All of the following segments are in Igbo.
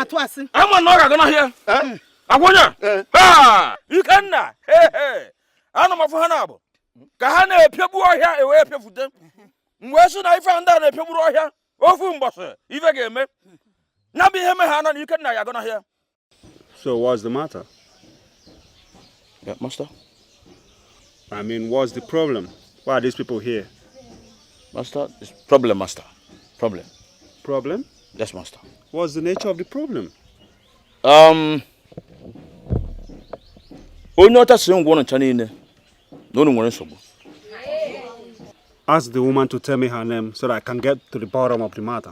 Na-atụ asị. Ama na ọ ga-agụ n'ahịa. Agwa onye a. Ikenna, ana m afụ ha na-abụ ka ha na-epiegbu ọhịa ewee epiefute. M wee sị na ife ndị a na-epiegburu ọhịa ofu mbọsị ife ga-eme. Ya bụ ihe me ha na Ikenna ya agụ n'ahịa. So what's the matter? Yeah, master. I mean, what's the problem? Why are these people here? Master, it's problem, master. Problem. Problem? Yes, master. What's the nature of the problem? Onye ọcha si ngwa ụnụ ncha niile na unu nwere nsogbu. Ask the woman to tell me her name so that I can get to the bottom of the matter.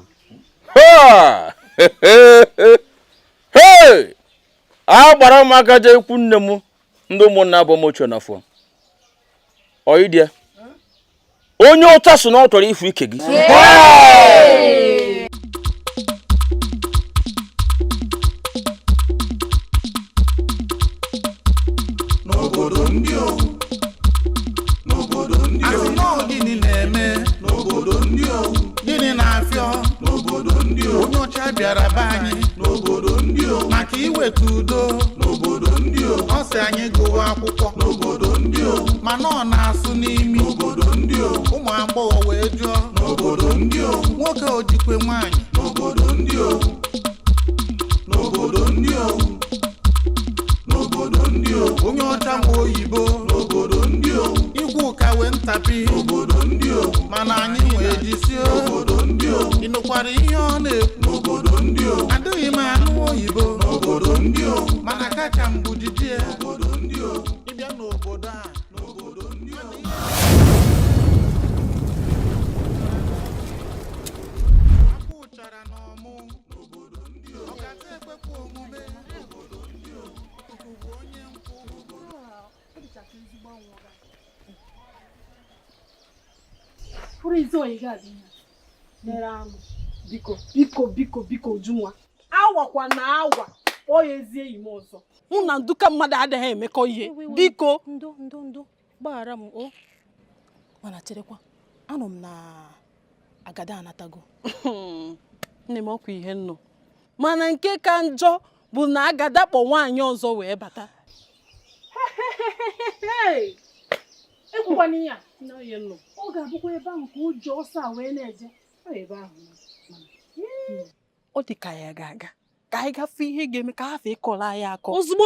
Ha! Hey! Agbara m aka jee ikwu nne m ndị ụmụnna abụọ m ochie n'afọ. Ọyị onye ọcha sị na ọ chọrọ ifu ike gị. N'obodo ndị owu, n'obodo ndị owu, asị na ọ gịnị na-eme n'obodo ndị owu, gịnị na-afịọ n'obodo ndị owu, onye ọcha bịara be anyị n'obodo ndị owu maka iweta udo n'obodo ndị owu, ọ sị anyị gụwa akwụkwọ n'obodo ndị owu, mana ọ na-asụ n'imi n'obodo ndị owu, ụmụ agbọghọ wee jụọ n'obodo ndị owu, nwoke ojikwe nwaanyị n'obodo ndị owu, n'obodo ndị owu, n'obodo ndị owu, onye ọcha nwe oyibo n'obodo ndị owu, ikwu ka wee ntapi n'obodo ndị owu, mana anyị nwee jisie n'obodo ndị owu, ị nụkwara ihe ọ na-ekwu n'obodo ndị owu, adịghị m anụ oyibo n'obodo ndị owu, mana kacha mbụ jijie n'obodo ndị owu, ịbịa n'obodo a n'obodo ndị owu. Akwụ chara n'ọmụ ọ gaghị ekwekwa omume Ikuku bụ onye nkwụ. Pụrụ izi oyi ga-adị ihe mere anụ. Biko, biko, biko, biko, Ujunwa, awakwa na awa kpọọ ya ezi enyi m ọzọ. Mụ na nduka mmadụ adịghị emekọ ihe. Biko. Ndo, ndo, ndo, gbaghara m o, mana cherekwa, anọ m na agada anatago. Nne m, ọkwa ihe nnụ, mana nke ka njọ bụ na agada kpọ nwaanyị ọzọ wee bata. Ekwukwana ihe a. Na ihe nnụ. Ọ ga-abụkwa ebe ahụ ka ụjọ ọsọ a wee na-eje. Ọ ebe ahụ. Ọ dị ka ya ga-aga ka anyị gafe ihe ga-eme ka hafe ịkọrọ anyị akọ. Ozugbo.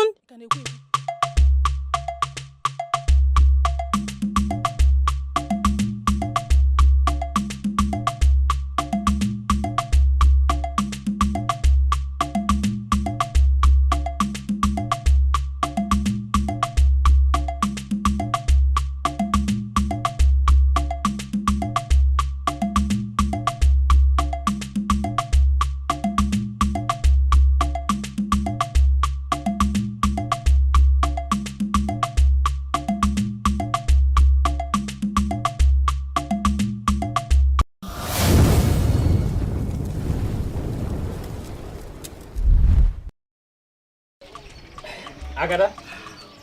Agada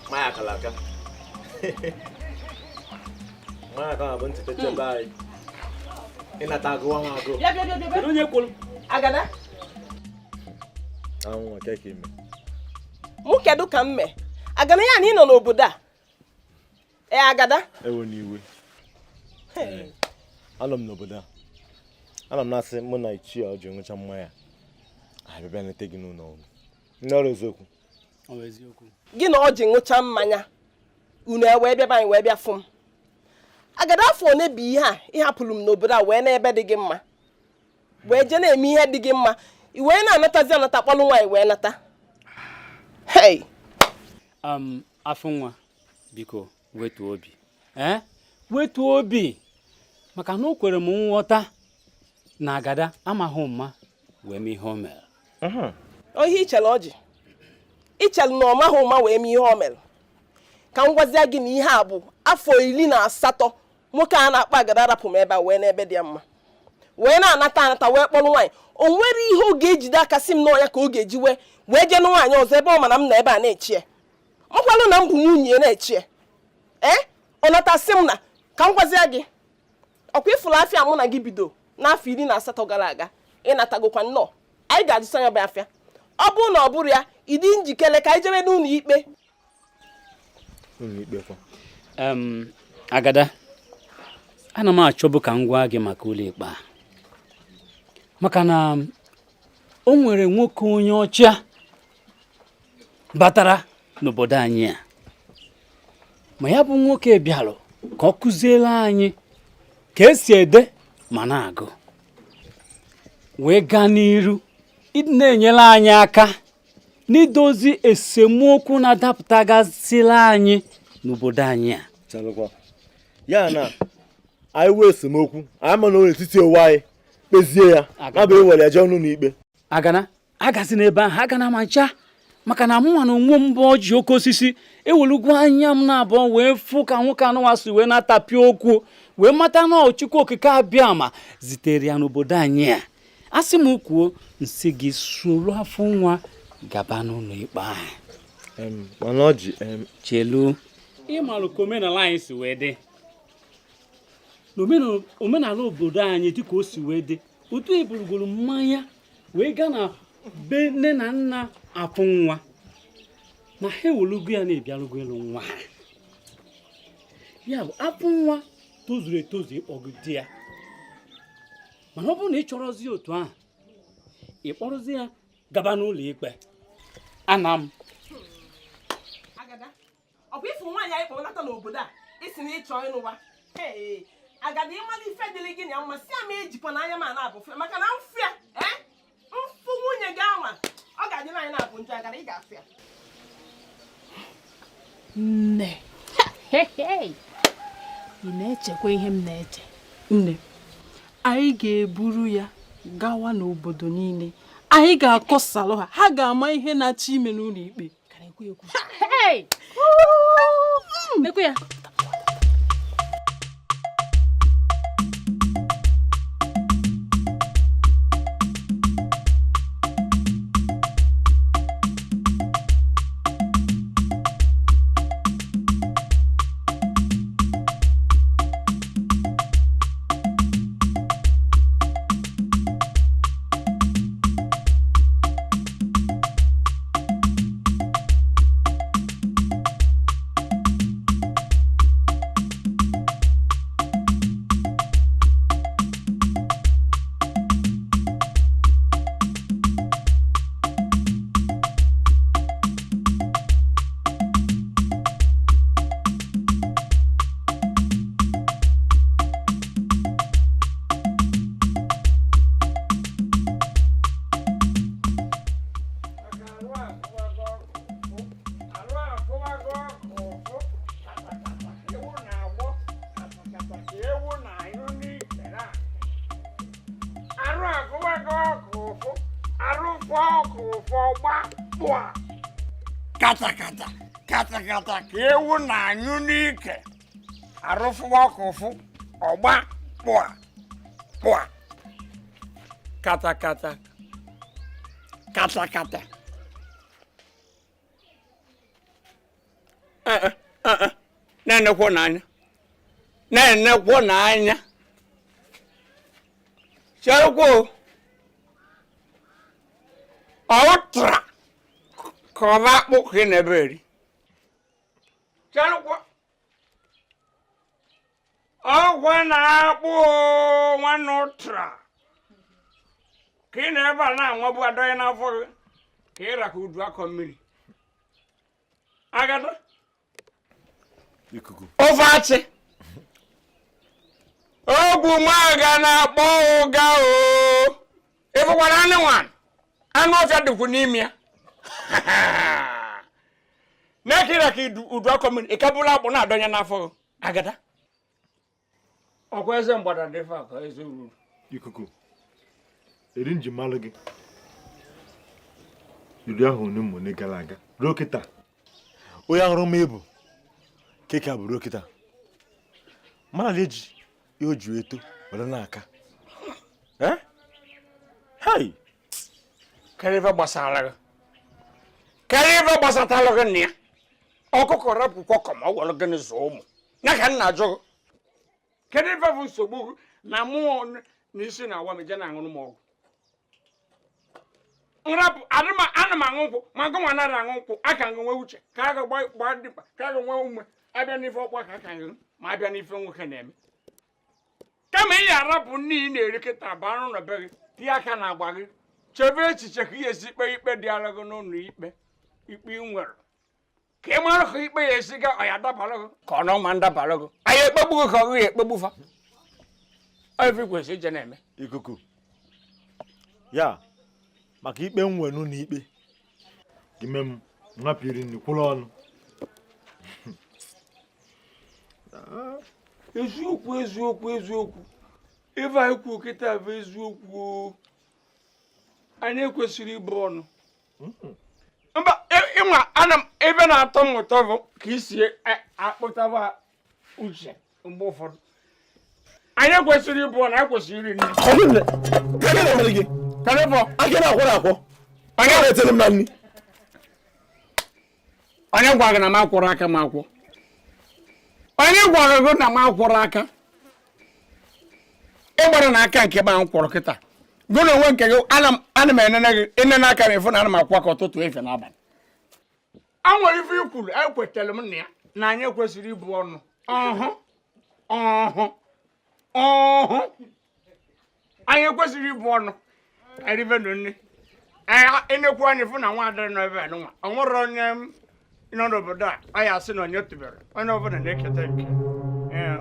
mmanya akara aka, mmanya aka bụ ntị tete be anyị ịnata agụwa nwa agụ. Bịa, bịa, bịa, bịa. Kedu onye kwuru? Agada. Anwụ nke ka ime. Mụ kedu ka m mee? Agada, ya na ị nọ n'obodo a? Ee, Agada. Ewe n'iwe. Anọ m n'obodo a. Anọ m na-asị mụ na ichie ọjị ṅụcha mmanya. Abịa bịa nete gị n'ụlọ ọrụ. Ndị ọrụ eziokwu. Gị na ọjị ṅụcha mmanya unu ewee bịaba anyị wee bịa fụ m. Agada, afọ one bụ ihe a ịhapụrụ m n'obodo a wee n'ebe dị gị mma wee jee na-eme ihe dị gị mma, i wee na-anatazi anata kpọlụ nwaanyị wee nata. Hey! Afọ nwa, biko wetuo obi, wetuo obi, maka na o kwere m nghọta na Agada amaghị mma wee mee ihe o mere. Ọ ihe ichere ọjị ichere na ọ maghị ụma wee mee ihe o mere, ka m gwazie gị na ihe a bụ afọ 18 nwoke a na-akpọ Agada rapụ m ebe a wee n'ebe dị ya mma wee na-anata anata wee kpọrọ nwaanyị. O nwere ihe ọ ga-ejide aka sị m n'ọnya ka ọ ga-eji wee jee nụ nwaanyị ọzọ ebe ọ ma na m na ebe a na-echi ya, makwalụ na m bụ nwunye na-echi ya. Ee, ọ nata sị m na ka m gwazie gị, ọkwa ịfụrụ afịa mụ na gị bido n'afọ 18 gara aga, ịnatagokwa nnọọ, anyị ga-ajụsa ya bụ afịa. Ọ bụrụ na ọ bụrụ ya, ị dị njikere ka anyị jebe n'ụlọ ikpe? Ụlọ ikpe kwa? Agada, ana m achọbụ ka m gwa gị maka ụlọ ikpe a, maka na o nwere nwoke onye ọcha batara n'obodo anyị a, ma ya bụ nwoke bịarụ ka ọ kụziere anyị ka esi ede ma na-agụ, wee gaa n'iru ịdị na-enyere anyị aka n'idozi esemokwu na-adapụtagasịla anyị n'obodo anyị a. Chalụkwa. Ya na anyị wee esemokwu anyị ma na ọ n'etiti onwe anyị kpezie ya, na-abụ ewere jee n'ụlọ ikpe. Agana agazi n'ebe ahụ, agana ma ncha, maka na mụnwa na onwe m bụ ọjị oke osisi ewelugwu anya m na-abụọ wee fụ ka nwoke anụnwa si wee na-atapị okwu, wee mata na Chukwu Okike Abịama zitere ya n'obodo anyị a. Asị m kwuo, nsị gị soro afọ nwa gaba n'ụlọ ikpe ahụ. Mana ọjị, Chelu, ịmalụ ka omenala anyị si wee dị, na omenala obodo anyị dịka o si wee dị, otu eburugoro mmanya wee gaa na be nne na nna afụ nwa, na ha ewolugo ya na-ebiarugo ịlụ nwa ha. Ya bụ afụ nwa tozuru etozu ịkpọgide di ya, mana ọ bụrụ na ị chọrọzi otu ahụ, ị kpọrọzi ya gaba n'ụlọ ikpe. Ana m Agada, ọ bụ ịfụ nwaanyị anyị kpọnata n'obodo a isi na ịchọ ịnụwa? Agada, ịmala ife dịrị gị na mma, si ama ejikwa n'anya ma na-abụ maka na mfụ ya, mfụ nwunye gị anwa, ọ ga-adị n'anya na-abụ njọ. Agada, ị ga-afụ ya. Nne, ị na-echekwa ihe m na-eche? Nne, anyị ga-eburu ya gawa n'obodo niile, anyị ga-akọsalụ ha, ha ga-ama ihe na-achọ ime n'ụlọ ikpe. Ekwe ya. Katakata katakata ka ewu na-anyụ n'ike, arụfụwa ọkụfụ ọgba kpụa kpụa, katakata katakata. Na-enekwo n'anya, na-enekwo n'anya, cherekwo ọtra ka ọ na-akpụ ka ị na-ebe eri. Chelụkwa, ọgwụ na-akpụ nwanne ụtra ka ị na-ebe a na-anwabụ adọghị n'afọ gị ka ị raka udu akọ mmiri. Agada Ikuku ofe achị ogwu nwaga na-akpọ ụga o, ịfụkwara anụ nwa anụ ọfịa dịkwu n'ime ya. Na-ekiri ka udu akọ mmiri ị ka bụrụ akpụ na-adọnye n'afọ gị. Agada, ọkwa eze mgbada dị fa ka eze ruru. Ikuku, eri nji malụ gị iri ahụ one ma one gara aga ruo kịta, onye ahụrụ m ịbụ keke a bụ ruo kịta, mana eji ihe o ji eto were na-aka. Hei, kedu ife gbasara gị? Kedu ife gbasatalụ gị na ya? Ọkụkọ rapụkwa ka ma ọ gwara gịnị zụọ ụmụ ya ka m na-ajụ gị. Kedu ife bụ nsogbu gị na mụọ na isi na awa m je na-aṅụrụ m ọgwụ? Nrapụ adịma ana m aṅụ nkwụ ma gụ nwa nara aṅụ nkwụ aka ngụ nwee uche ka a ga gba dịmkpa ka a ga nwee ume abịa n'ife ọkwa ka aka ngụ ma abịa n'ife nwoke na-eme kama ị arapụ nne ị na-eri kịta baa n'ụlọ be gị tie aka na agba gị chebe echiche ka ị esi kpe ikpe dị ara gị n'ụlọ ikpe ikpe ị nwere ka ị mara ka ikpe ya esi ga ọ ya dabara gị ka ọ nọ ma ndabara gị anyị ekpegbu gị ka ọ gị ekpegbu fa ife kwesịrị ije na-eme. Ikuku ya maka ikpe nwenu na ikpe gị mee m nwapụ iri nri kwụrụ ọnụ. Eziokwu eziokwu eziokwu ife anyị kwu kịta bụ eziokwu. Anyị ekwesịrị ịbụ ọnụ mba ịnwa ana m ebe na-atọ m ụtọ bụ ka isi akpụtaba uche mgbe ụfọdụ. Anyị ekwesịrị ịbụ ọnụ, anyị kwesịrị iri nri. Onye gwara gị na m akwọrọ aka m akwọ? Onye gwara gị na m akwọrọ aka? Ị gbara na aka nke m kwọrọ kịta gụ na onwe nke gị ana m enene gị enene aka m efu na ana m akwọ aka ụtụtụ efe n'abalị. A nwere ife i kwuru ekwetara m na ya na anyị ekwesịrị ịbụ ọnụ. Ọhụ ọhụ ọhụ anyị ekwesịrị ịbụ ọnụ. Erivenu nne enekwu anyị fụ na nwa adịrị nọ ebe a nwa ọ nwere onye nọ n'obodo a anyị asị na onye tụbere onye ọbụla na-eketa nke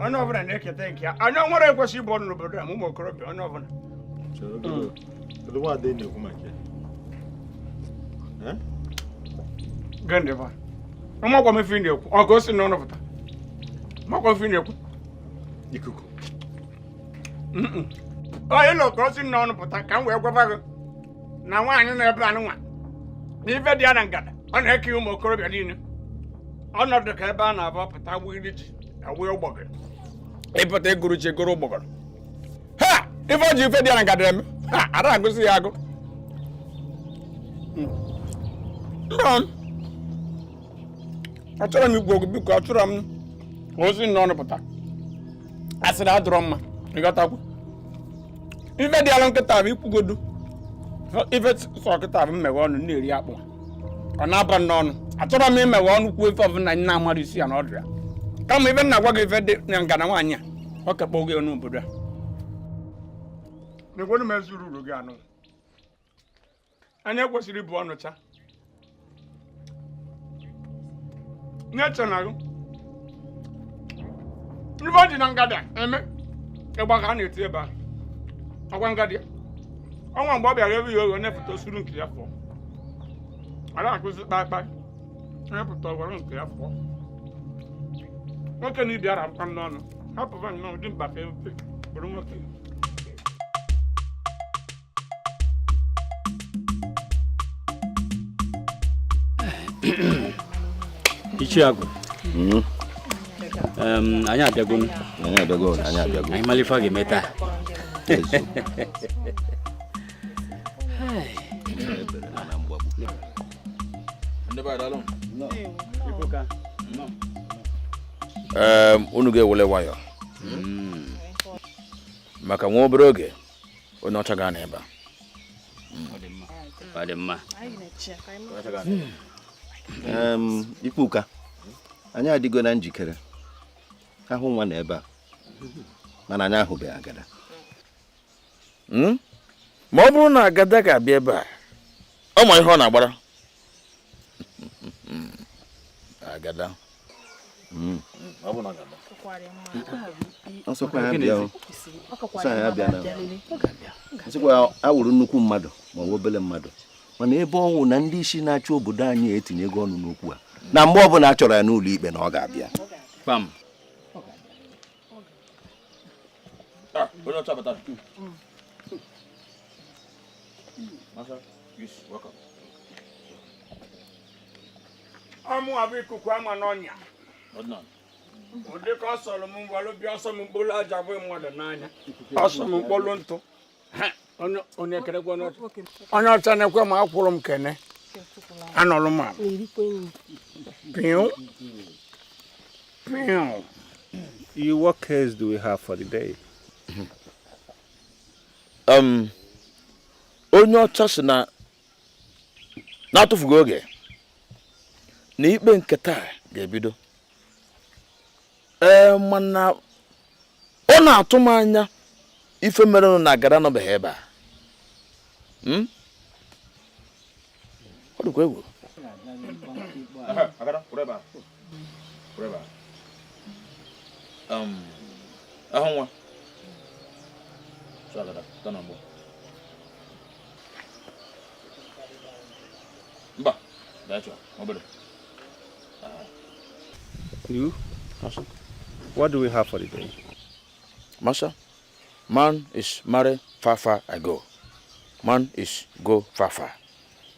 onye ọbụla na-eketa nke ya. Onye nwere ekwesị ịbụ ọnụ n'obodo a ma ụmụ okorobịa onye ọbụla. Makwa m ife ị na-ekwu ọ ka o si n'ọnụ pụta makwa ife ị na-ekwu ikuku onye nọ ka o si n'ọnụ pụta ka m wee gwaba gị na nwaanyị nọ ebe a nwa na ife dị ya na ngada ọ na-eke ụmụ okorobịa niile ọnọdụ ka ebe a na-abụ pụta wiri ji awụ ụgbọgọrọ ịpụta ịgụrụ ji gụrụ ụgbọgọrọ ha ife o ji ife dị ya na ngada eme ha ara agụsị ya agụ. Achọrọ m ikwu okwu biko achọrọ m ka o si n'ọnụ pụta asịrị adọrọ mma ịghọtakwu ife dị ala nkịta bụ ikwugodu ife sọ nkịta bụ mmeghe ọnụ na-eri akpụ ọ na-aba n'ọnụ. Achọrọ m imeghe ọnụ kwuo ife ọbụla anyị na-amara isi ya na ọdụ ya kama ife nna gwa gị ife dị na ngana nwaanyị a ọ kekpọ oge n'obodo a na-ekwenu m ezuru uru gị anụ. Anyị ekwesịrị ịbụ ọnụ cha na-eche na gị ife ọ dị na ngada eme ịgba ka a na-eti ebe ahụ ọgwa ngadi ọnwa mgbe ọ bịara ebe ya oghe na-efụta osuru nke ya fụọ ala akụzi kpakpa onye-pụta ọgwara nke ya fụọ nwoke na ibi ara akwụkwọ n'ọnụ hapụba nnọọ dị mkpa ka efe bụrụ nwoke. Ichiagụ anyị abịago anyị mara ife a ga-eme taa. Unu ga-ewele nwayọ maka nwa obere oge onye ọcha ga ebe a. Ikwuka anyị adịgo na njikere ahụ nwa na ebe a mana anyị ahụbeghị agada. Ma ọ bụrụ na agada ga-abịa ebe a ọ ma ihe ọ na-agbara agada. Nsọkwa awụrụ nnukwu mmadụ ma ọ bụ obere mmadụ mana ebe ọ nwụ na ndị isi na-achị obodo anyị etinye ego ọnụ n'okwu a na mgbe ọbụla a chọrọ ya n'ụlọ ikpe na ọ ga-abịa. Ọmụ abụ ikuku ama n'ọnya ụdị ka ọ sọrọ m ngwalụ bịa ọsọ m mkpụrụ aja bụ mmadụ n'anya ọsọ m mkpụrụ ntụ onye ọcha na-ekwe ma akwụrụ m kene anọlụ m pịụ pịụ. What case do we have for the day? Onye ọcha sị na Na-atụfughị oge na ikpe nke taa ga-ebido. Ee, mana ọ na-atụ m anya ife merenụ na Agada anọbeghị ebe a. Ọ dịkwa egwu. Ahụ nwa. Mba, You? What do we have for the day? Master, man is married far, far ago. Man is go far, far.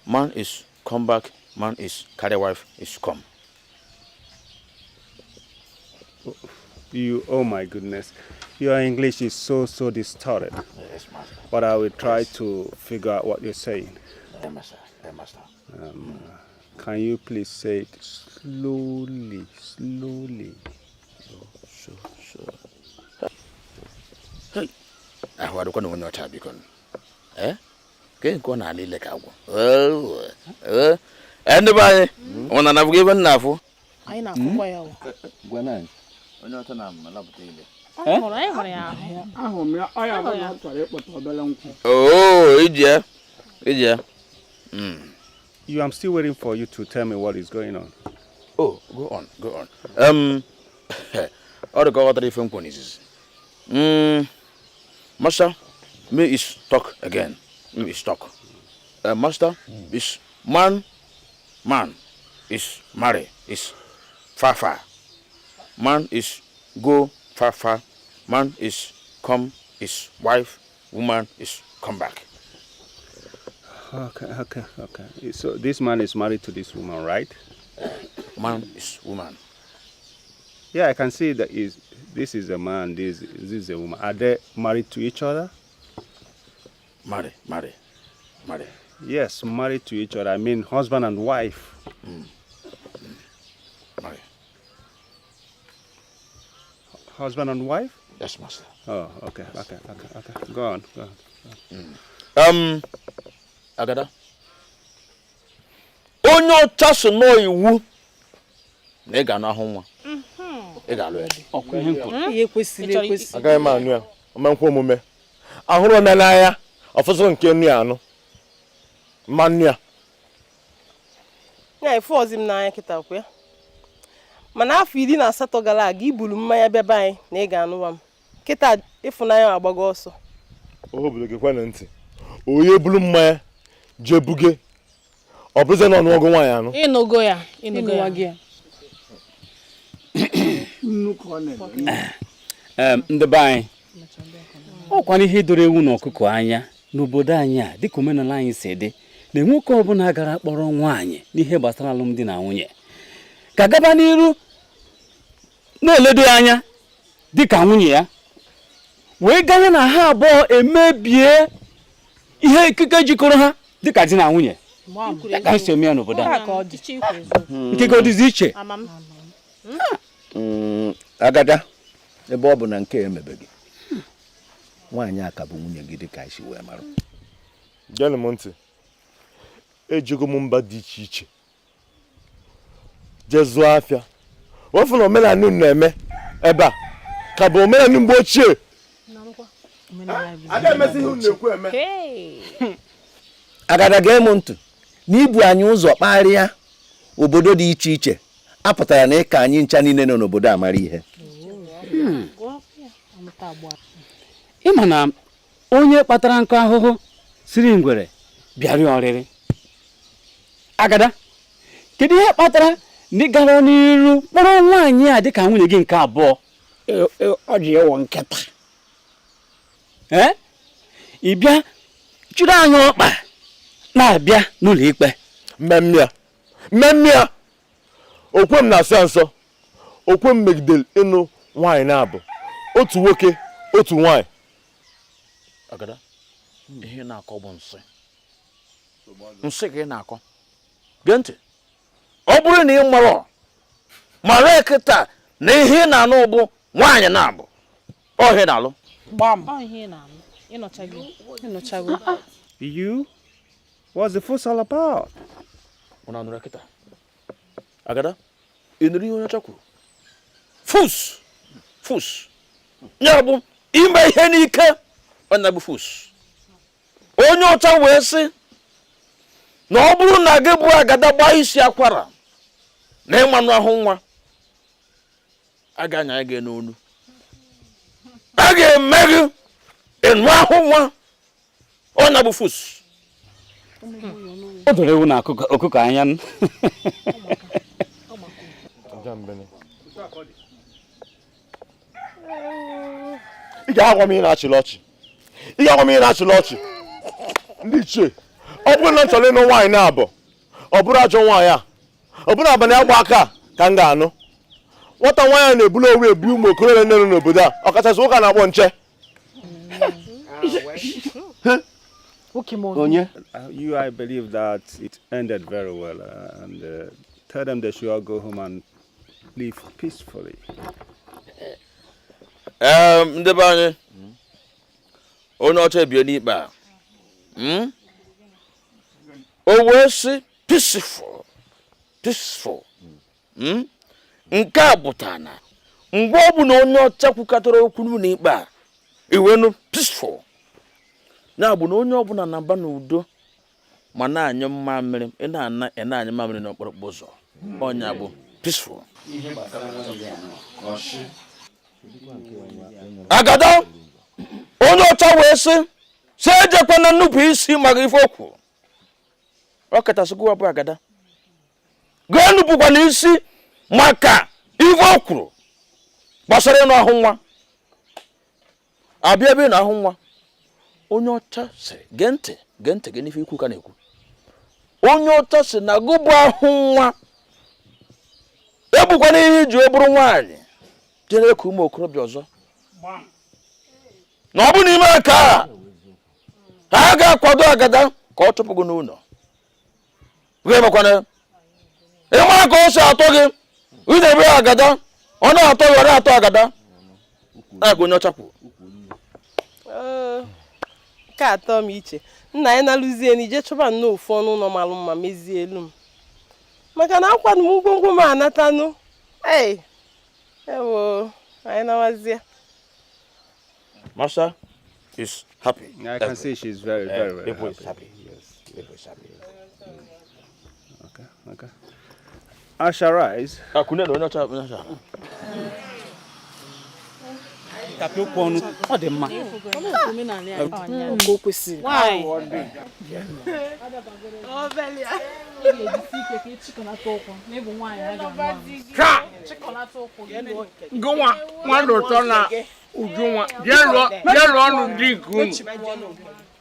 Man is come back. Man is carry wife is come. You, oh my goodness. Your English is so, so distorted. Yes, master. But I will try to figure out what you're saying. Yes, master. Yes, master. Can you please say it slowly, slowly? So, so. Hey, ahụ adịkwa na onye ọcha biko. Eh? Ke nke ọ na-ala ile ka agwọ. Ee, ndị be anyị, ọ na-anabụgo ebe m na-afụ? Anyị na-afụkwa ya o. Onye ọcha na-alapụta ile. Anyị hụrụ ya ahụ. Ahụrụ m ya, ọ ya bụ na ọ chọrọ ịkpọta obere nkwụ. Oh, ije. Ije. You, I'm still waiting for you to tell me what is going on. Oh, go on, go on. Ọ dị ka ọ ghọtara ife m kwuru n'izizi. Master, me is talk again. Me is talk. Master, is man, man is marry, is far, far. Man is go far, far. Man is come, is wife. Woman is come back. Okay, okay, okay. So this man is married to this woman, right? Man is woman. Yeah, I can see that is this is a man, this is a woman. Are they married to each other? Marry, marry, marry. Yes, married to each other. I mean husband and wife. Marry. Husband and wife? Yes, master. Oh, okay, okay, okay, okay. Go on, go on. Agada. Onye ọcha si nọ iwu na ị ga-anụ ahụ nwa. Ị ga-alụ ya. Ihe kwesịrị ekwesị. Agaghị m anụ ya, ọma nkwa omume. Ahụrụ m ya n'anya, ọfụsụ nke nnu ya anụ. Mma nnu ya. Ya efu ọzi m n'anya kịta kwa ya. Mana afọ 18 gara aga ibulu mmanya bịa be anyị na ị ga-anụwa m. Kịta ịfụnanya agbago ọsọ. O obodo gị kwe na ntị. Onye bulu mmanya jee buge. Ọ bụrụzie na ọnụọgụ nwaanyị anụ. Ịnụgo ya, ịnụgo ya. Ndị be anyị, ọkwa ihe doro ewu na ọkụkọ anya n'obodo anyị a dịka omenala anyị si dị na nwoke ọbụla gara kpọrọ nwaanyị n'ihe gbasara alụmdi na nwunye ka gaba n'iru na-eledo ya anya dịka nwunye ya wee ganye na ha abụọ emebie ihe ikike jikọrọ ha dịka di na nwunye. Ya ka anyị si eme ya n'obodo a nke ka ọ dịzi iche. Agada, ebe ọ bụ na nke emebeghị, nwaanyị a ka bụ nwunye gị dịka anyị si wee mara. Geenụ m ntị, ejego m mba dị iche iche jee zụọ afịa. Wefụ na omenala unu na-eme ebe a ka bụ omenala mgbe ochie. Agada, gee m ntị na ibu anyị ụzọ kparịa obodo dị iche iche apụtara na ịka anyị ncha niile nọ n'obodo a mara ihe. Ịma na onye kpatara nkụ ahụhụ siri ngwere bịara ọrịrị. Agada, kedu ihe kpatara na ị gara n'iru kpọrọ nwaanyị a dịka nwunye gị nke abụọ? Ọ ji ịwụ nkịta. Ee, ị bịa chụrụ anyị ọkpa na-abịa n'ụlọ ikpe. Mmemme ya, mmemme ya. Okwe m na-asọ nsọ. Okwe m megidere ịnụ nwaanyị na-abụ otu nwoke otu nwaanyị. Agada, ihe na-akọ bụ nsị. Nsị ka ị na-akọ. Gee ntị, ọ bụrụ na ị mara mara kịta na ihe ị na-anụ bụ nwaanyị na-abụ ọ ihe na-alụ. You? What's the fuss all about? Ụnụ anụrụ kịta? Agada, ị nụrụ ihe onye ọcha kwuru? Force, force ya bụ ime ihe n'ike. Ọ na-abụ force. Onye ọcha wee sị na ọ bụrụ na gị bụ Agada gbaa isi akwara na ịmanụ ahụ nwa a ga-anya gị n'onu, a ga-eme gị ịnụ ahụ nwa. Ọ na-abụ force. O doro ewu na ọkụkọ anya. Ị ga-agwa m ihe na-achịla ọchị. Ị ga-agwa m ihe na-achịla ọchị. Ndị ichie, ọ bụrụ na m chọrọ ịnụ nwaanyị na-abụ, ọ bụrụ ajọ nwaanyị a, ọ bụrụ abalị agba aka ka m ga-anụ. Nwata nwaanyị a na-ebulu onwe ebu ụmụ okorobịa nọ n'obodo a, ọkachasị ụka na-akpọ nche. Onye? You, I believe that it ended very well, and tell them they should all go home and live peacefully. Ndị be anyị, onye ọcha ebie n'ikpe a, o wee sị peaceful, peaceful. Nke a pụtara na mgbe ọ bụ na onye ọcha kwukọtara okwu n'ikpe a, iwenu peaceful, ya bụ na onye ọbụla na-aba n'udo ma na-anyụ mmamịrị, ị na-ana ị na-anyụ mmamịrị n'okporo ụzọ, ọnya bụ peaceful. Agada, onye ọcha wee sị sị ejekwana nnupụ isi maka ife okwu. Ọ kachasị gụwa bụ Agada, gaa nupụkwana isi maka ife o kwuru gbasara ịnụ ahụ nwa. Abịa ebe ị na-ahụ nwa, onye ọcha sị gee ntị, gee ntị gị n'ife ikwu ka na-ekwu. Onye ọcha sị na gụ bụ ahụ nwa egbukwana ihe iji wee bụrụ nwaanyị jere ka ụmụ okorobịa ọzọ, na ọ bụ n'ime aka a ha ga-akwado Agada ka ọ chụpụ gị n'ụlọ. Ịmara ka o si atọ gị idebe Agada, ọ na-atọ gị, ọ na-atọ Agada. Na-aga onye ọcha kwuru. Nke atọ m iche nna anyị na-alụzie na ije chọba nnọọ ofu ọnụ ụlọ malụ mma mezie elu m, maka na akwanụ m ngwongwo m anatanụ. Ei, ewo, anyị nawazie. Master is happy. I can see she's very, very, very People is happy. happy. Yes. People is happy. Okay, okay. I shall rise. Akune na onye ọcha, onye ọcha. Tapị okwu ọnụ, ọ dị mma. Ka o kwesịrị. Gụnwa nwadụ ụtọ na Ujunwa, jee lụọ ọnụ di nke unu.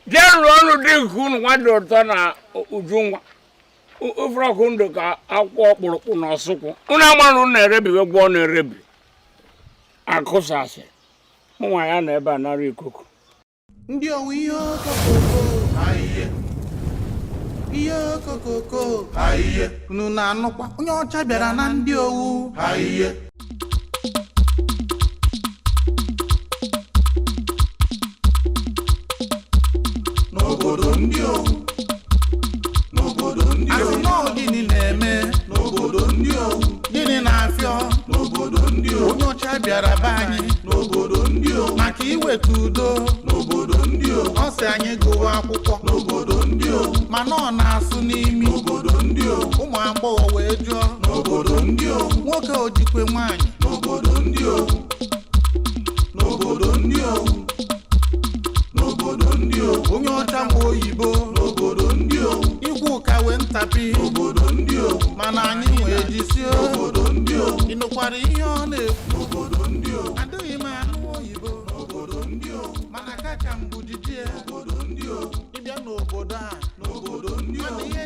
Jee lụọ ọnụ di nke unu nwadụ ụtọ na Ujunwa. Ofere ọkụ ndụ ka akwụkwọ ọkpụrụkpụ na ọsụkwụ. Unu amarụ unu na-erebi gwọ na-erebi. Akụsasị. Mụ nwa ya nọ ebe a nara ikuku. Ndị owu ihe okokoko ahịhịa. Ihe okokoko ahịhịa. Unu na-anụkwa onye ọcha bịara na ndị owu ahịhịa. N'obodo ndị owu. N'obodo ndị owu. Asị na ọ gịnị na-eme n'obodo ndị owu? Gịnị na-afịọ n'obodo ndị owu? Onye ọcha bịara be anyị n'obodo ndị owu maka iweta udo n'obodo ndị owu. Ọ sị anyị gụwa akwụkwọ n'obodo ndị owu, mana ọ na-asụ n'imi n'obodo ndị owu. Ụmụ agbọghọ wee jụọ n'obodo ndị owu, nwoke ojikwe nwaanyị n'obodo ndị owu. N'obodo ndị owu. N'obodo ndị owu. Onye ọcha ma oyibo n'obodo ndị owu. Ikwu ụka wee ntapi n'obodo ndị owu, mana anyị nwee jisie n'obodo ndị owu. Ị nụkwara ihe ọ na-ekwu n'obodo ndị owu? Adịghị m anụ oyibo n'obodo ndị owu, mana kacha mbụ jijie n'obodo ndị owu. Ịbịa n'obodo a n'obodo ndị owu, mana ihe